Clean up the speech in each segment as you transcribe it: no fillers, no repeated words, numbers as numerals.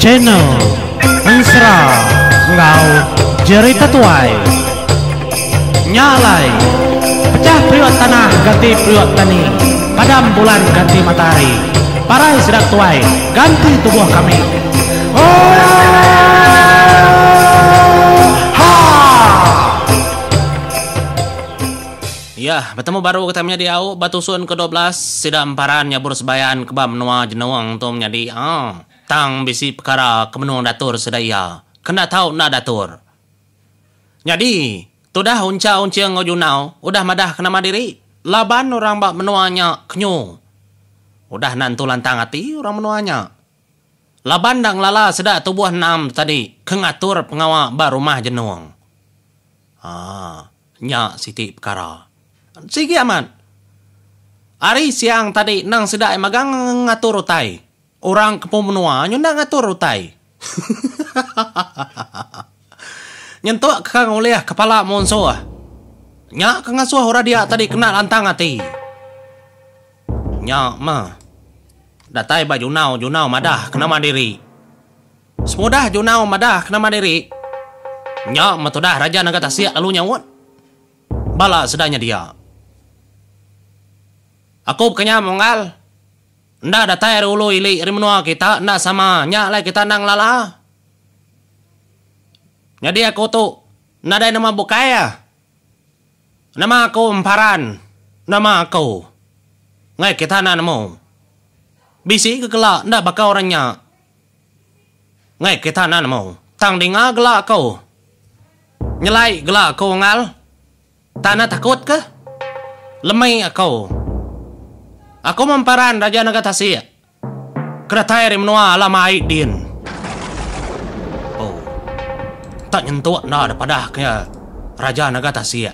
Channel Ensera enggau Jerita Tuai. Nya alai, pecah periuk tanah ganti periuk tani, padam bulan ganti matahari, parai sida tuai ganti tubuh kami. Oohaa! Iya, betemu baru kitai menyadi au ba tusun ke 12 sida emparan nyabur sebayan ke ba menua Jenung tu menyadi aa tang bisi pekara ke menung datur sida iya ke enda tau enda datur. Nyadi, tudah Uncha Unching enggau Junau udah madah ke nama diri laban orang ba menua nya kenyu. Udah enda entu lantang ati orang menua nya. Laban enda ngelala sida tubuh enam tu tadi ke ngatur pengawa ba rumah jenung. Haa, nya siti pekara. Sigi amat. Ari siang tadi endang sida magang ngatur utai. Orang ke empu menua nyu enda ngatur utai. Nyentuk ke ngulih kepala munsuh. Nya ke ngasuh orang dia tadi kena lantang ati. Nya meh. Datai ba Junau, Junau madah ke nama diri. Semudah Junau madah ke nama diri, nya meh tudah Raja Naga Tasik lalu nyaut bala sida nya dia. Aku bekenya munggal. Enda datai ari ulu ili ari menua kita enda sama nya alai kita enda ngelala. Nyadi aku tu nadai nama bukai ah. Nama aku Emparan nama aku. Ngai kita enda nemu. Bisi ke gela enda baka orang nya. Ngai kita enda nemu. Tang dinga gela aku. Nyelai gela aku ngal. Tanah takut ke? Lemai aku. Aku memparan Raja Naga Tasik ke datai ari menua alam ai din. Oh. Tak nyentuk enda da padah ke Raja Naga Tasik.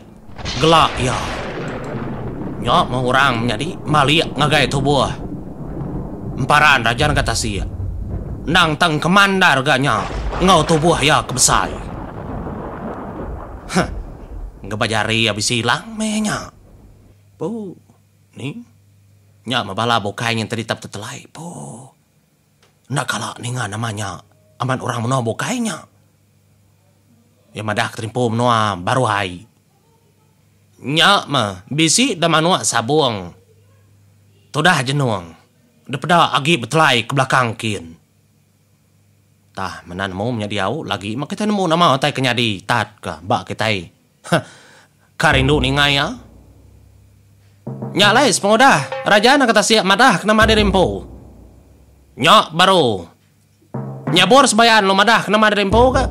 Gela iya. Nya meh orang menyadi malik ngagai tubuh emparan Raja Naga Tasik. Endang tengkeman endar ga nya enggau tubuh iya ke besai. Huh. Ngeba jari iya bisi ilang meh nya. Pu. Ni. Nya meh bala bukai nyin tadi tap tetelai. Pu. Enda kala ninga nama nya amat orang menua bukai nya. Iya madah keterimpu menua baru ai. Nya meh bisi da manuk sabung. Tudah jenung. Depeda agi betelai ke belakang kin. Tah mena nemu menyadi au lagi meh kitai nemu nama utai ke nyadi tat ka ba kitai heh ka rindu ninga iya. Nya alai sepengudah raja naka tasik madah ke nama diri empu. Nya baru nyabur sebayan lalu madah ke nama diri empu ka.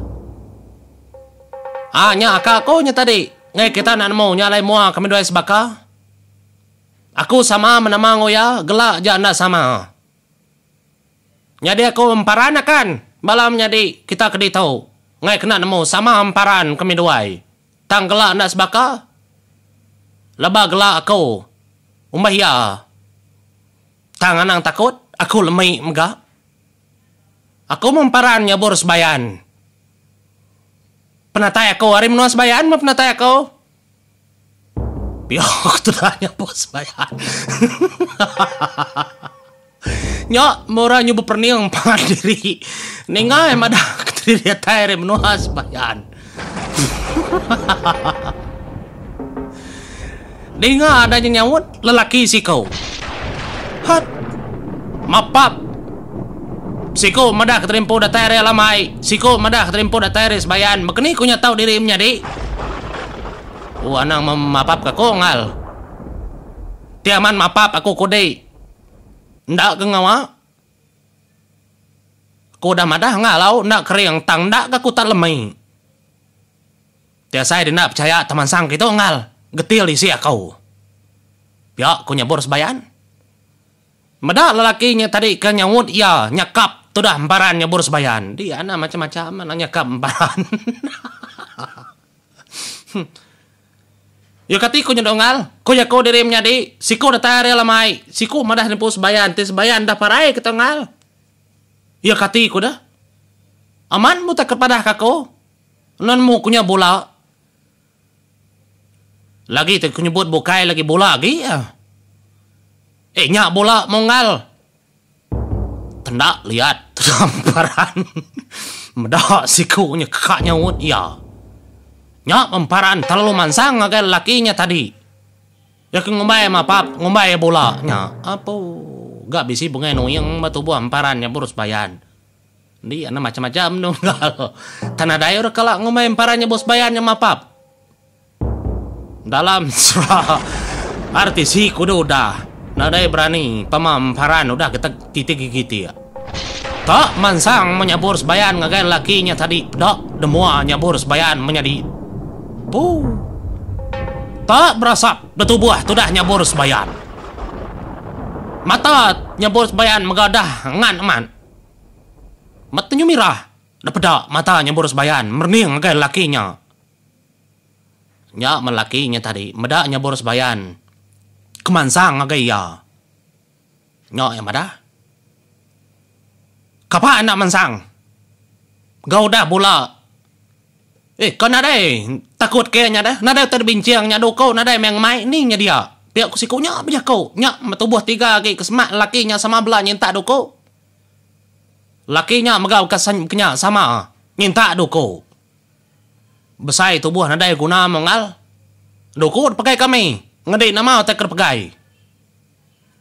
Aa nya aka aku nya tadi ngai kita enda nemu nya alai mua kami duai sebaka. Aku sama menama enggau iya gela ja enda sama. Nyadi aku emparan akan bala menyadi kita ke ditu enggai kena nemu sama emparan kami duai tang gela enda sebaka leba gela aku umbah iya tang anang takut aku lemi mega aku meh emparan nyabur sebayan penatai aku ari menua sebayan meh penatai aku. Pia ku tudah nya bos bayan. Nya meh orang nyu beperening pangan diri. Ninga iya madah kediri datai ari menua sebayan. Ninga ada nya nyaut lelaki siku. Hat. Mapap. Siku madah keterimpu datai ari alam ai, siku madah keterimpu datai ari sebayan. Baka ni ku nya tau diri menyadi? Oh anang mapap ka aku ngal. Ti aman mapap aku kudi. Enda ke ngawa. Aku udah madah ngal au enda kering tang enda ga aku tak lemi. Ti asai denda pechaya temansang kitu ngal getil isi aku. Pia ku nyebur sebayan. Meda lelaki nya tadi ke nyaut iya nyakap tudah emparan nyebur sebayan. Dia enda macam-macam anang nyakap emparan. Iya kati ku nyedok ngal, ku jaku diri menyadi, siku datai ari alam ai, siku madah nempu sebayan ti sebayan dah parai ke tunggal. Iya kati ku deh. Amat mu tak kepadah ka aku. Enda nemu ku nya bula. Lagi ti ku nyebut bukai lagi bula agi iya. Eh nya bula munggal. Tenda liat tudah emparan meda siku nya keka nyaut iya. Nya emparan terlalu mansang ngagai lelaki nya tadi. Iya ke ngumbai mapap ngumbai iya bula nya. Apu ga bisi bungai nuing ba tubuh emparan nya burus bayan. Endi enda macam-macam nunggal. Tang nadai orang kala ngumbai emparan nya burus bayan nya mapap. Dalam sera RTC kudu udah nadai berani pama emparan udah getek titik gigitik. Tak mansang menyabur sebayan ngagai lelaki nya tadi peda demua nyabur sebayan menyadi. Puu. Tak berasap betubuh tudah nyabur sebayan. Mata nyabur sebayan mega dah ngan amat. Metenyu mirah depeda mata nyabur sebayan merening ngagai lelaki nya. Nya men laki nya tadi meda nyabur sebayan ke mansang ngagai iya. Nya iya madah. Kapa enda mansang. Ga udah bula. Eh ka nadai takut ke nya deh. Nadai utai dibinching nya duku nadai meh ngemai ni nya dia. Pia ku siku nya bejaku. Nya tubuh tiga agi ke semak laki nya sama bela nyintak duku. Laki nya mega ke nya sama nyintak duku. Besai tubuh nadai guna menggal. Duku dipegai kami ngendi nama utai ke dipegai.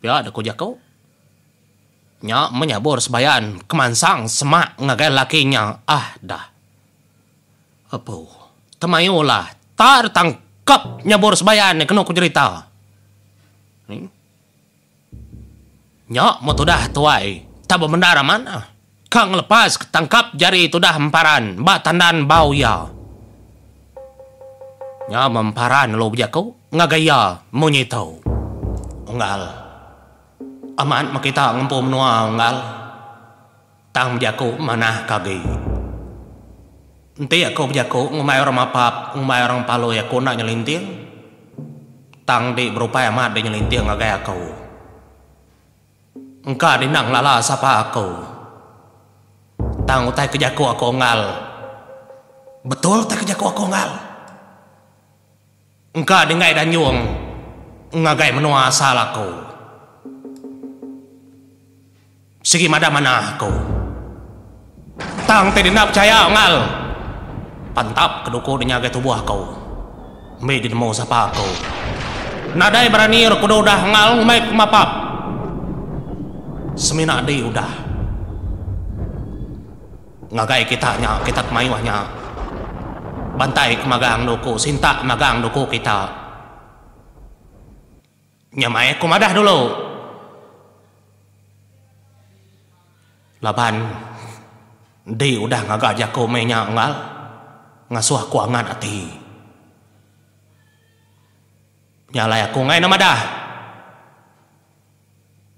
Pia deh ku jaku. Nya menyabur sebayan ke mansang semak ngagai laki nya ah dah. Apu temayu lah tak ditangkap nyabur sebayan kenu ku jerita. Nya meh tudah tuai tak bebendar amat ah. Ka ngelepas ke tangkap jari tudah emparan ba tandan bau iya. Nya meh emparan lalu bejaku ngagai iya munyi tu. Unggal. Amat meh kita ngempu menua unggal. Tang bejaku manah ke agi. Enti aku bejaku ngumbai orang mapap, ngumbai orang palui aku enda nyelinting. Tang di berupai amat di nyelinting ngagai aku. Engka di enda ngelala sapa aku. Tang utai ke jaku aku unggal. Betul utai ke jaku aku unggal. Engka denggai danjung ngagai menua asal aku. Sigi madah manah aku. Tang ti denda pechaya ngal. Pantap ke duku dinya agai tubuh aku. Mbi dinemu sapa aku. Nadai berani rekudu udah ngal ngumbai ku mapap. Semina di udah. Ngagai kita nya kita ke mayuh nya. Bantai ke magang duku sintak magang duku kita. Nya mai aku madah dulu. Laban enti udah ngaga jaku meh nya unggal ngasuh aku angat ati. Nya alai aku enggai ne madah.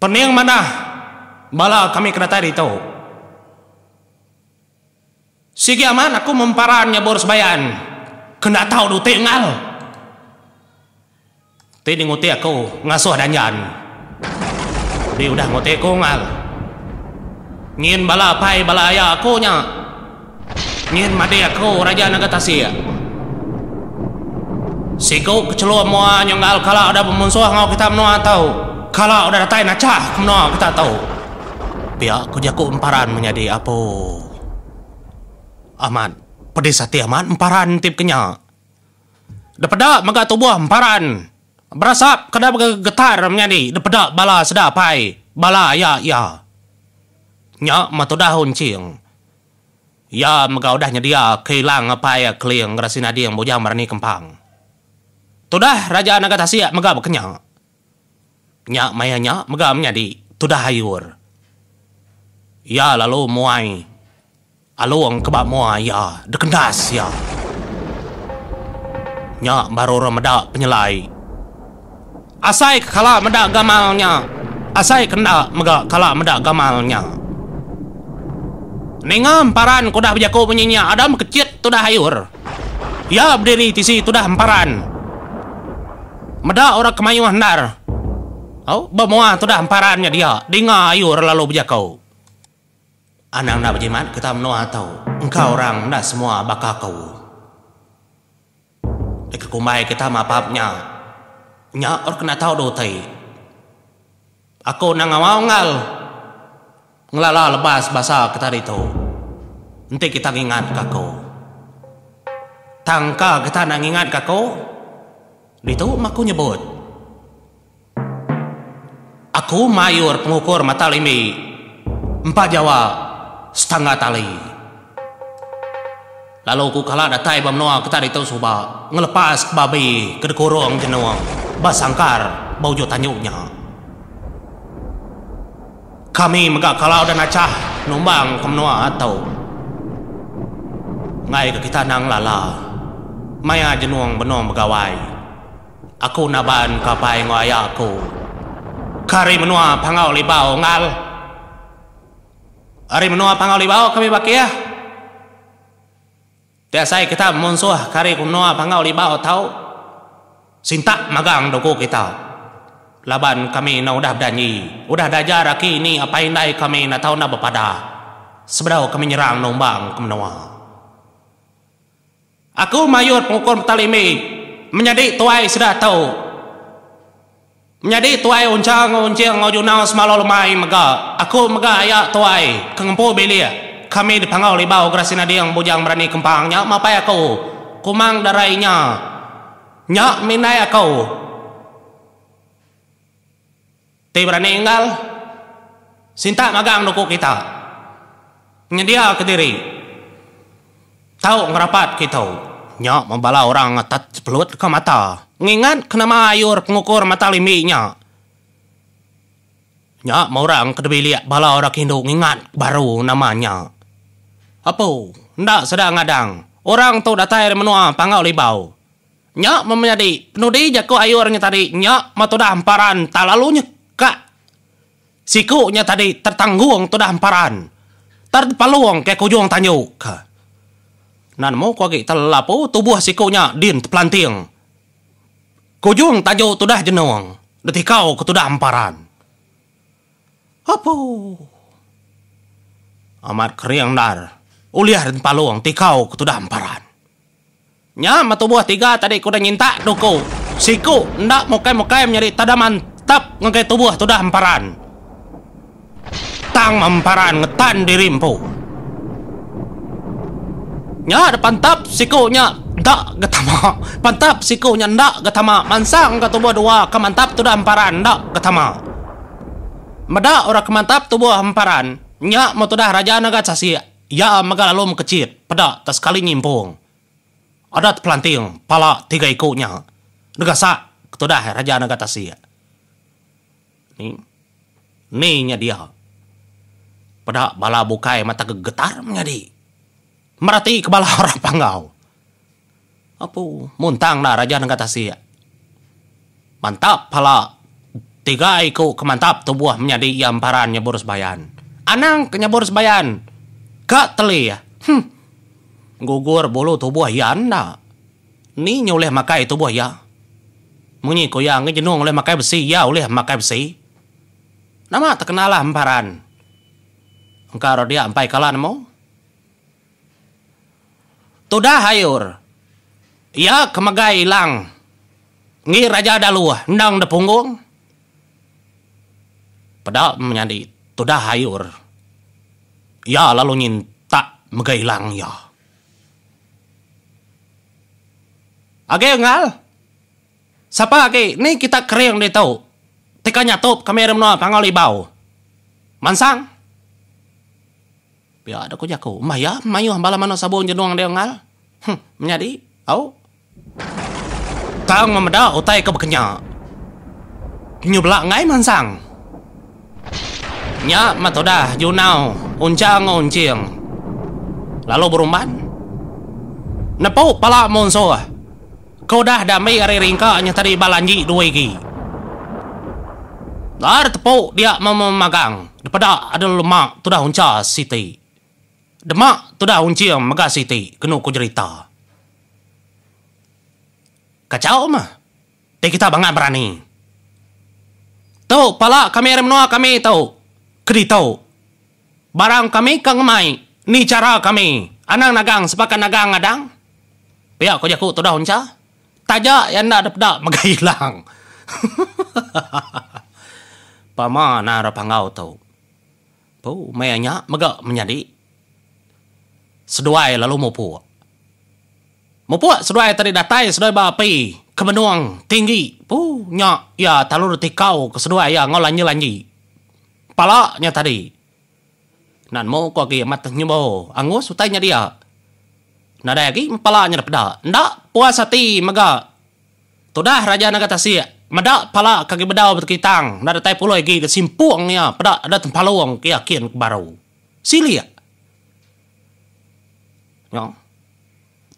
Pening madah bala kami ke datai ditu. Sigi amat aku memparan nyabur sebayan ke enda tau duti enggau. Ti dinguti aku ngasuh danjan. Ti udah nguti aku enggau. Nyin bala apai bala aya aku nya. Nyin madi aku Raja Naga Tasik. Siku ke chelum mua nya enggau kala udah bemunsuh enggau kita menua tu. Kala udah datai nachah ke menua kita tu. Pia ku jaku emparan menyadi apu. Amat pedis ati amat emparan ti bekenya. Depeda mega tubuh emparan berasap kada begetar menyadi depeda bala sida apai bala aya iya. Nya meh tudah Unching. Iya mega udah nyedia ke ilang apai iya Keling Gerasi Nading Bujang Berani Kempang. Tudah Raja Naga Tasik mega bekenya. Nya maya nya mega menyadi tudah ayur. Iya lalu muai alung ke ba mua iya dekendas iya. Nya baru orang meda penyelai. Asai ke kala meda gamal nya, asai ke enda mega kala meda gamal nya. Ninga emparan ke udah bejaku munyi nya Adam kechit tudah ayur. Iya bediri tisi tudah emparan. Meda orang ke mayuh endar. Au, ba mua tudah emparan nya dia, dinga ayur lalu bejaku. Anang enda bejimat kita menua tu, engka orang enda semua baka aku. Deka kumbai kita mapap nya, nya orang kena tau dua utai. Aku endang ngawa unggal. Ngelala lebas basa kita ditu enti kita ngingatka aku. Tang ka kita enda ngingatka aku, ditu meh aku nyebut. Aku mayur pengukur mata limbi empa jawa setangga tali. Lalu ku kala datai ba menua kita ditu suba ngelepas babi ke dikurung jenung ba sangkar ba ujung tanju nya. Kami mega kala udah nachah numbang ke menua tu. Enggai ke kita nang lala maya jenung benung begawai. Aku naban ke apai enggau aya aku ke ari menua Panggau Libau enggau ari menua Panggau Libau kami bakih. Ti asai kita munsuh ke ari menua Panggau Libau tau sintak magang duku kita laban kami enda udah bedanji udah dajar aki ini apai indai kami enda tau enda bepadah sebedau kami nyerang numbang ke menua. Aku mayur pengukur Metalimi menyadi tuai sida tu. Menyadi tuai Uncha enggau Unching enggau Junau semalau lemai mega. Aku mega aya tuai ke ngempu bilik kami di Panggau Libau Gerasi Nading Bujang Berani Kempang nya mapai aku Kumang Darai nya. Nya mindai aku. Ti berani enggal sintak magang nuku kita nyendia kediri tau ngerapat kitu. Nya meh bala orang ngetat pelut ka mata ngingat ke nama ayur pengukur mata limbi nya. Nya meh orang ke dibilik bala orang ke indu ngingat baru nama nya. Apu enda seda ngadang orang tu datai ari menua Panggau Libau. Nya meh menyadi penudi jaku ayur nya tadi nya meh tudah emparan tak lalu nyekak siku nya tadi tertanggung tudah emparan terpalung ke kujung tanju ke. Enda nemu ku agi telapu tubuh siku nya din tepelanting kujung tanju tudah jenung ditikau ke tudah emparan. Apu. Amat kering endar ulih tempalung tikau ke tudah emparan. Nya meh tubuh tiga tadi ke udah nyintak duku. Siku enda mukai-mukai menyadi tada mantap ngagai tubuh tudah emparan. Tang meh emparan ngetan diri empu. Nya da pantap siku nya enda ga tama. Pantap siku nya enda ga tama mansang ga tubuh dua ke mantap tudah emparan enda ga tama. Meda orang ke mantap tubuh emparan nya meh tudah Raja Naga Tasik. Iya mega lalu mekechit peda tak sekali nyimpung. Adat pelanting pala tiga iku nya negasak ketudah Raja Naga Tasik. Ni ni nya dia. Peda bala bukai mata gegetar menyadi merati ke bala orang Panggau. Apu, muntang enda Raja Nengah Tasik. Mantap pala tiga iku ke mantap tubuh menyadi iya emparan nyebur sebayan. Anang ke nyebur sebayan ka teli. Huh. Gugur bulu tubuh iya enda. Ni nya ulih makai tubuh iya. Munyi ku iya ngi jenung ulih makai besi iya ulih makai besi. Nama tekenalah emparan. Engka ro dia empai kala nemu. Tudah ayur iya ke megai ilang enggi Raja Daluh endang da punggung. Peda menyadi tudah ayur iya lalu nyintak megai ilang iya. Agi unggal, sapa agi ni kita kering ditu ti ka nyatup kami ari menua Panggau Libau. Mansang. Pia da ku jaku. Mah iya mayuh bala manuk sabung jenung dia unggal. Huh, menyadi. Au. Tang memeda utai ke bekenya. Nyu bela enggai mansang. Nya meh tudah Junau uncha enggau unching. Lalu berumban. Nepu pala munsuh. Ke udah diambi ari ringka nya tadi ba lanji dua igi. Dar tepu dia memagang dipeda ada lema tudah uncha siti. Dema tudah unching mega siti kenu ku jerita. Kachau meh ti kita bangat berani. Tu pala kami ari menua kami tu ke ditu. Barang kami ka ngemai ni chara kami anang nagang sebaka nagang ngadang. Pia ko jaku tudah uncha. Taja iya enda dipeda mega ilang. Pama nara panggau tu. Pu maya nya mega menyadi seduai lalu mupuk. Mupuk seduai tadi datai seduai ba api ke benung tinggi pu nya iya talalu ditikau ke seduai iya enggau lanji-lanji. Pala nya tadi. Enda nemu ku agi amat nyembo angus utai nya dia. Nadai agi pala nya dipeda. Enda puas ati mega tudah Raja Naga Tasik meda pala ke agi bedau betekitang enda datai puloi agi disimpung iya peda da tempalung ke iya kin ke baru. Silik. Nya.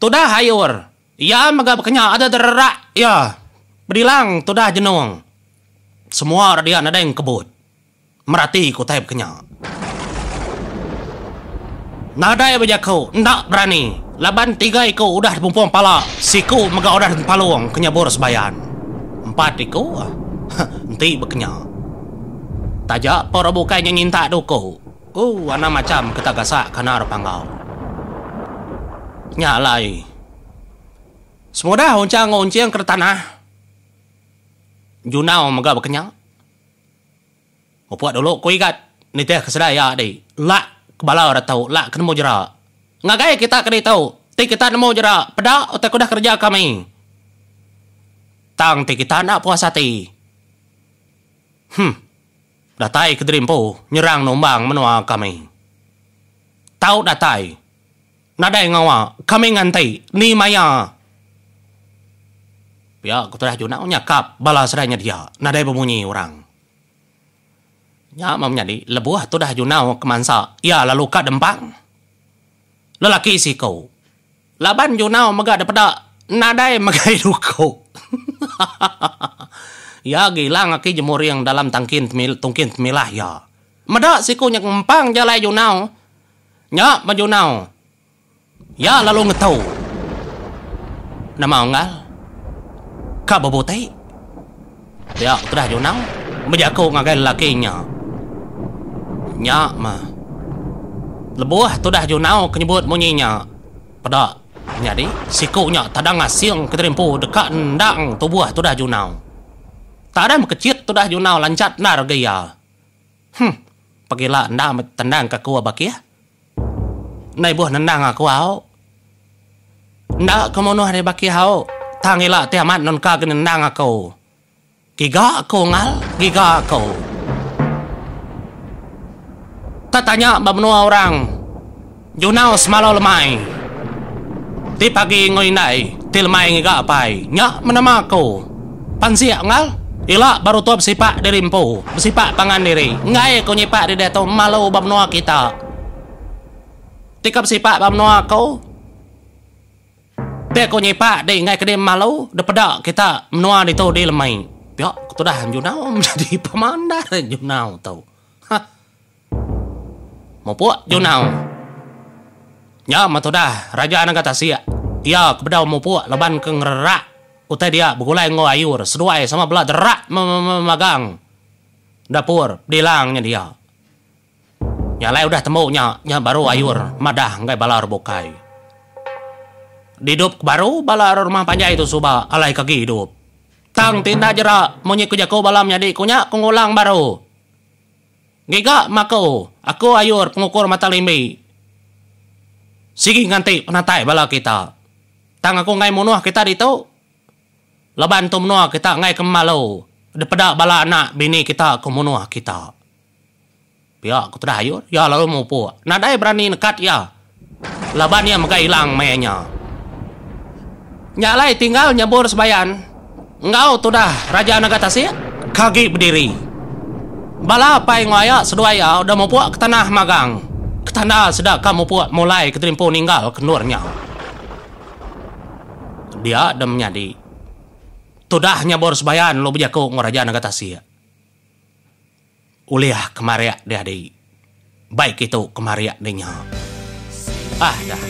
Tudah ayur iya mega bekenya ada dererak iya bedilang tudah jenung. Semua orang dia nadai engkebut. Merati ke utai bekenya. Nadai bejaku enda berani laban tiga iku udah dipumpung pala, siku mega udah ditempalung ke nyabur sebayan. Empat iku enti bekenya. Taja pa orang bukai nya nyintak duku, ooh anang macham ke tak gasak kana orang panggau. Nya alai semudah unchang enggau unching ke tanah Junau mega bekenya. Mupuk dulu ku Igat nitih ke sida iya di lak ke bala orang tu lak ke nemu jera. Ngagai kita ke ditu ti kita nemu jera peda utai ke udah kereja kami. Tang ti kita enda puas ati. Huh. Datai ke diri empu nyerang numbang menua kami. Tau datai. Nadai ngawa, kami nganti ni maya. Pia ku tudah Junau nyakap bala sida nya dia, nadai bemunyi orang. Nya meh menyadi lebuh tudah Junau ke mansa iya lalu ka dempang. Lelaki siku. Laban Junau mega dipeda nadai megai duku. Iya gilang aki jemuring dalam tangkin tungkin temilah iya. Meda siku nya ngempang jalai Junau. Nya Majunau. Iya lalu ngetu. Nama unggal? Ka bebuti. Pia udah Junau bejaku ngagai lelaki nya. Nya mah. Lebuh tudah Junau ke nyebut munyi nya, peda nyadi siku nya tadang asing ke diri empu deka endang tubuh tudah Junau. Tadang bekechit tudah Junau lanchat endar ga iya. Huh. Pagila enda meh tendang ke aku bakih. Enda ibuh nendang aku au. Enda ke munuh ari bakih au. Tang ila ti amat nunka ke nendang aku. Giga aku ngal, giga aku. Tak tanya ba menua orang Junau semalau lemai. Ti pagi enggau indai, ti lemai ngiga apai. Nya menama aku. Pansik enggau ila baru tua besipak diri empu, besipak pangan diri. Enggai aku nyipak diri diatu malu ba menua kita. Ti ka besipak ba menua aku, ti aku nyipak di enggai ke di malu dipeda kita menua ditu di lemai. Pia ku tudah Junau menjadi pemandai Junau tu. Hah. Mupuk Junau. Nya meh tudah Raja Naga Tasik. Iya ke bedau mupuk laban ke ngererak utai dia begulai enggau ayur seduai sama bela derak memagang dapur bedilang nya dia. Nya alai udah tembu nya, nya baru ayur madah enggai bala orang bukai. Didup ke baru bala orang rumah panjai tu suba alai ke agi idup. Tang ti enda jera munyi ku jaku bala menyadi ku nya ku ngulang baru. Ngiga maku, aku ayur pengukur mata limbi. Sigi nganti penatai bala kita. Tang aku enggai munuh kita ditu. Laban tu menua kita enggai ke malu dipeda bala anak bini kita ke munuh kita. Pia ku tudah ayur, iya lalu mupuk. Nadai berani nekat iya. Laban iya mega ilang maya nya. Nya alai tinggal nyebur sebayan enggau tudah Raja Naga Tasik ke agi bediri. Bala apai enggau aya seduai iya udah mupuk ke tanah magang ke tanda sida ka mupuk mulai ke terimpu ninggal ke endur nya. Dia deh menyadi tudah nyebur sebayan lalu bejaku enggau Raja Naga Tasik. Ulih kemarik deh adi. Baik kitu kemarik deh nya. Ah dah.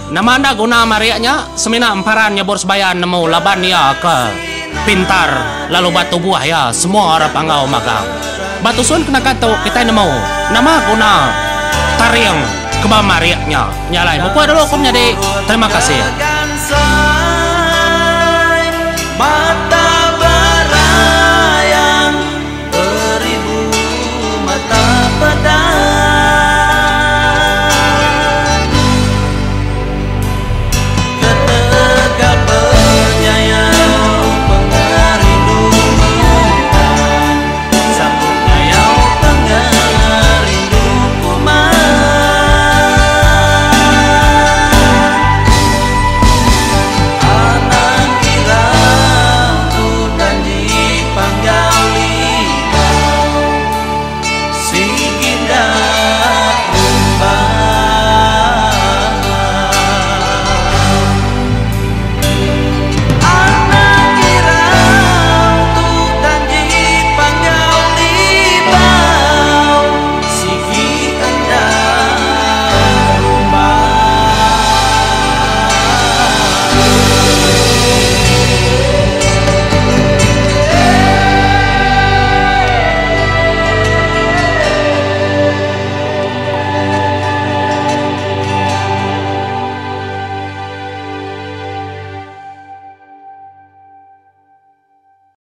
Nama enda guna marik nya semina emparan nyebur sebayan nemu laban iya ke pintar lalu ba tubuh iya semua orang panggau magang. Ba tusun ke naka tu kitai nemu nama guna taring ke ba marik nya. Nya alai mupuk dulu ku menyadi. Terima kasih.